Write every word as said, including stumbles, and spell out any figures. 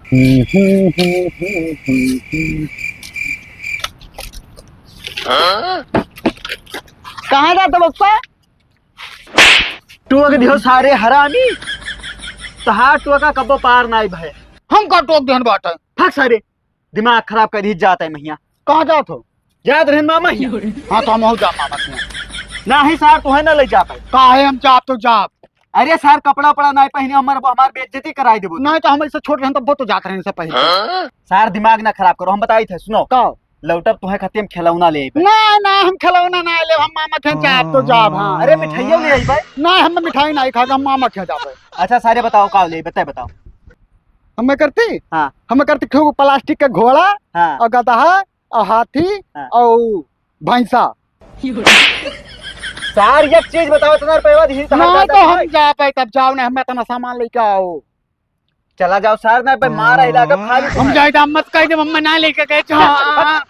कहाँ जात हो बप्पा? टोक दिहो सारे हरामी, तहार टोका कब्बो पार नाई भए। हम का टोक देहन बाटे? फक सारे, दिमाग खराब कर ही जात है महिया। कहाँ जात हो? जात रहन मामा हिया। हाँ, तो हम हो जा मामा हिया। नाही सार, तोहे ना ले जा पाए। काहे हम जाब तो जाब। अरे सार, कपड़ा उपड़ा नाई पहिने, हमार, हमार बेइज्जती कराई देबो। नाई तो हम ऐसे छोट रहन तब तो जात रहन से पहिले। सार, दिमाग ना खराब करो, हम बताई थे, सुनो। का? लौटब तोहे खातिर हम खिलौना ले अइबे। ना, ना, हम खिलौना ना ले, हम मामा के जाब तो जाब, हाँ। अरे मिठाइयों ले अइबे। ना, हम मिठाई नहीं खाएगा, हम मामा के जाबे। अच्छा सारे बताओ, का ले अइबे, तय बताओ। हमें करती? हाँ। हमें करती खूब प्लास्टिक का घोड़ा हाँ। और गदहा और हाथी हाँ। और भैंसा। सार, एक चीज बताओ, इतना रुपया दी, तो हम ना, ज्यादा तो हम खाए। जा पाए, तब जाओ ना, हमें इतना सामान लेके आओ। चला जाओ सार, ना पे मार हिला के फालतू हम में। जाए, तो हम मत कह दे, मम्मा ना लेके गए, जा।